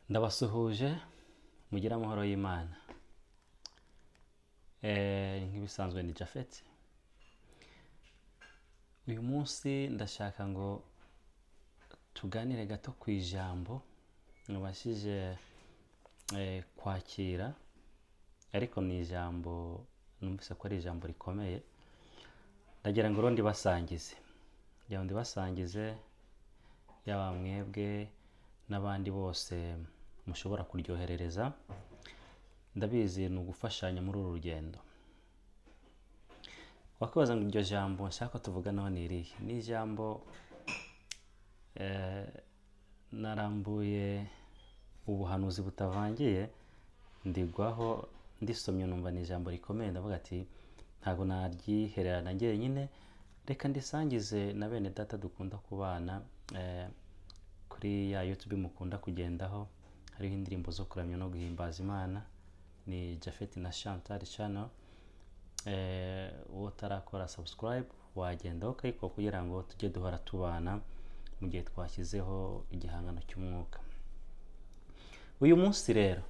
Ndabasuhuje mugire amahoro y'Imana. Nk'ibisanzwe ni Japhet. Uyu munsi ndashaka ngo tuganire gato ku ijambo nabashije kwakira, ariko ni ijambo numvise ko ari ijambo rikomeye, ndagira ngo ndibasangize. Ngira ngo ndibasangize yaba mwebwe n'abandi bose mushobora kuryoherereza. Ndabizi ni ugufashanya muri uru rugendo. Wakwibaza ngo iryo jambo nshaka tuvuganaho ni irihe? Ni ijambo narambuye ubuhanuzi butavangiye, ndigwaho ndisomye numva ni ijambo rikomeye, ndavuga ati ntago naryihererana njyenyine, reka ndisangize na bene data dukunda kubana kuri ya YouTube mukunda kugendaho, hariho indirimbo zo kuramya no guhimbaza Imana, ni Japhet na Chantal Channel. Uwo utarakora subscribe wagenda ukayikora kugira ngo tujye duhora tubana mu gihe twashyizeho igihangano cy'umwuka. Uyu munsi rero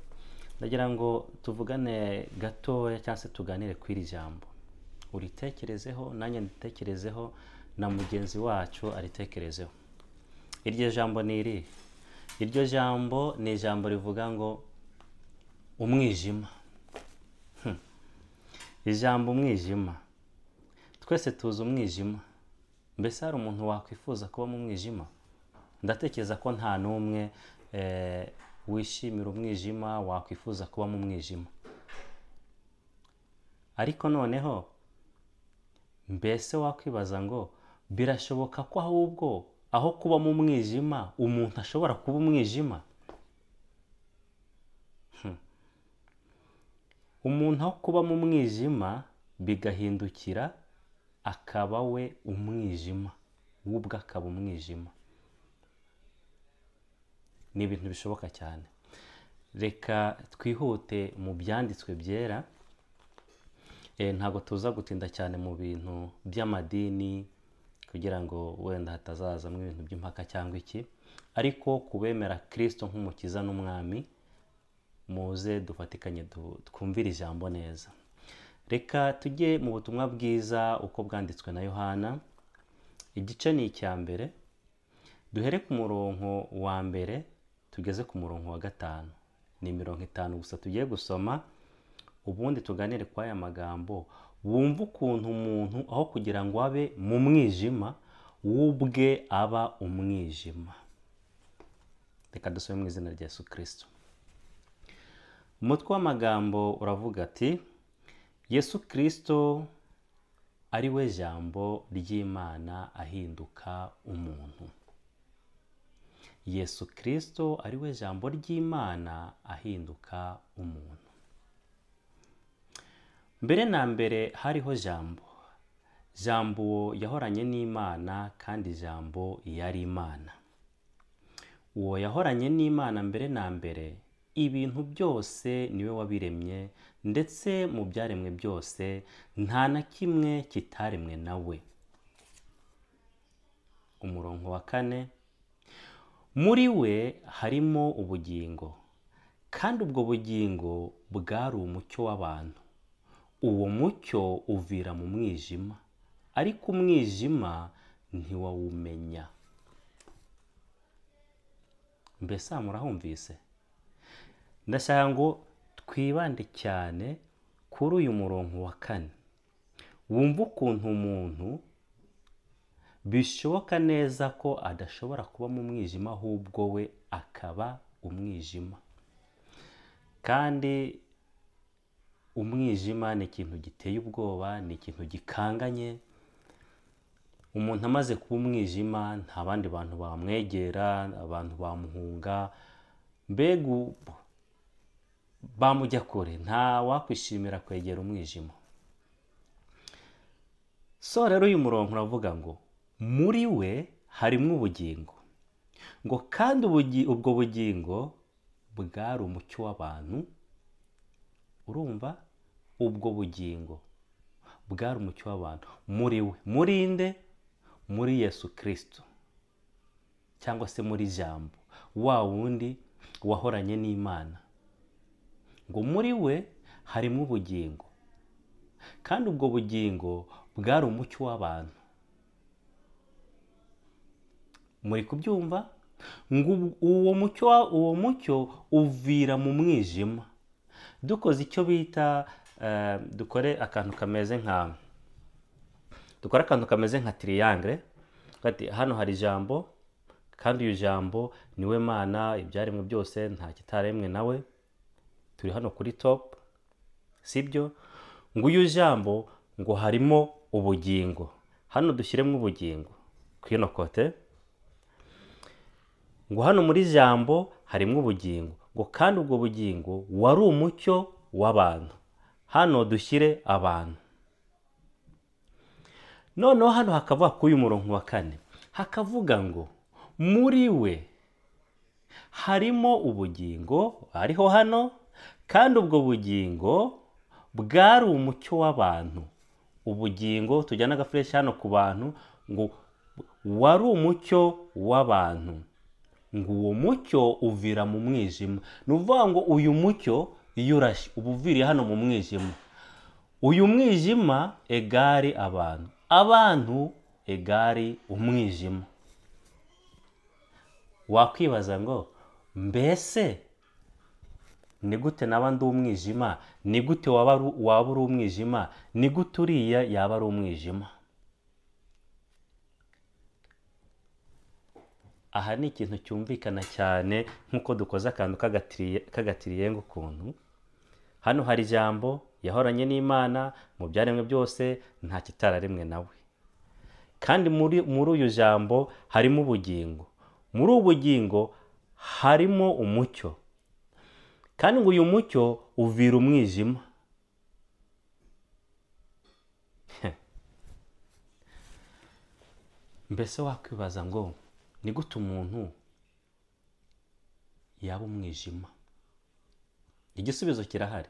ndagira ngo tuvugane gatoya cyangwa se tuganire kuri iri jambo, uritekerezeho nanjye nditekerezeho na mugenzi wacu aritekerezeho. Iryo jambo ni irihe? Iryo jambo ni ijambo rivuga ngo umwijima. Ijambo umwijima, twese tuzi umwijima. Mbese hari umuntu wakwifuza kuba mu mwijima? Ndatekereza ko nta n'umwe wishimira umwijima, wakwifuza kuba mu mwijima. Ariko noneho mbese wakwibaza ngo birashoboka ko ahubwo aho kuba mu mwijima umuntu ashobora kuba umwijima? Umuntu aho kuba mu mwijima bigahindukira akaba we umwijima, we ubwe akaba umwijima. Ni ibintu bishoboka cyane. Reka twihute mu byanditswe byera. Ntabwo tuza gutinda cyane mu bintu by'amadini kugira ngo wenda hatazazamo ibintu by'impaka cyangwa iki, ariko kubemera Kristo nk'umukiza n'umwami, muze dufatikanye twumvire ijambo neza. Reka tujye mu butumwa bwiza uko bwanditswe na Yohana, igice ni icya mbere, duhere ku murongo wa mbere tugeze ku murongo wa 5. Ni mirongo 5 gusa tugiye gusoma, ubundi tuganire kwa aya magambo, wumva ukuntu umuntu aho kugira ngo abe mu mwijima wubwe aba umwijima. Reka dusome mu izina rya Yesu Kristo. Umutwe w'amagambo uravuga ati Yesu Kristo ari we jambo ry'Imana ahinduka umuntu. Yesu Kristo ari we jambo ry'Imana ahinduka umuntu. Mbere na mbere hariho jambo. Jambo yahoranye n'Imana kandi jambo yari Imana. Uwo yahoranye n'Imana mbere na mbere, ibintu byose niwe wabiremye, ndetse mu byaremwe byose nta na kimwe kitaremwe nawe. Umurongo wa 4, muri we harimo ubugingo, kandi ubwo bugingo bwari umucyo w'abantu. Uwo mucyo uvira mu mwijima, ariko umwijima ntiwawumenya. Mbese murahumvise? Ndashaka ngo twibande cyane kuri uyu murongo wa 4. Wumva ukuntu umuntu bishoboka neza ko adashobora kuba mu mwijima, ahubwo we akaba umwijima. Kandi umwijima ni ikintu giteye ubwoba, ni ikintu gikanganye. Umuntu amaze kuba umwijima nta bandi bantu bamwegera, abantu bamuhunga, mbega bamujya kure, nta wakwishimira kwegera umwijima. So rero uyu murongo uravuga ngo muri we harimo ubugingo, ngo kandi ubwo bugingo bwari umucyo w'abantu. Urumva, ubwo bugingo bwari umucyo w'abantu muri we, muri nde? Muri Yesu Kristo, cyangwa se muri jambo wa wundi wahoranye n'Imana, ngo muri we harimo ubugingo, kandi ubwo bugingo bwari umucyo w'abantu. Muri kubyumva? Ngo uwo mucyo uvira mu mwijima. Dukoze icyo bita dukore akantu kameze nka dukore akantu kameze nka triangle. Hano hari ijambo, kandi uyu jambo niwe Mana, ibyaremwe byose nta kitaremwe nawe. Turi hano kuri top, sibyo? Ngo uyu jambo ngo harimo ubugingo, hano dushyiremo ubugingo kwino kote. Ngo hano muri jambo harimo ubugingo, ngo kandi ubwo bugingo wari umucyo w'abantu. Hano dushyire abantu. Noneho hano hakavuga ku uyu murongo wa 4, hakavuga ngo muri we harimo ubugingo, ariho hano, kandi ubwo bugingo bwari umucyo w'abantu. Ubugingo tujyana agafresh hano ku bantu, ngo wari umucyo w'abantu, ngo uwo mucyo uvira mu mwijima. Ni ukuvuga ngo uyu mucyo iyo urashye uba uviriye hano mu mwijima. Uyu mwijima egari abantu, abantu egari umwijima. Wakwibaza ngo mbese ni gute naba ndi umwijima? Ni gute waba uri umwijima? Ni gute uriya yaba ari umwijima? Aha ni ikintu cyumvikana cyane nk'uko dukoze akantu k'agatiriyengo ukuntu. Hano hari ijambo yahoranye n'Imana, mu byaremwe byose nta kitararemwe nawe, kandi muri uyu jambo harimo ubugingo, muri ubu bugingo harimo umucyo, kandi ngo uyu mucyo uvira umwijima. Mbese wakwibaza ngo ni gute umuntu yaba umwijima? Igisubizo kirahari.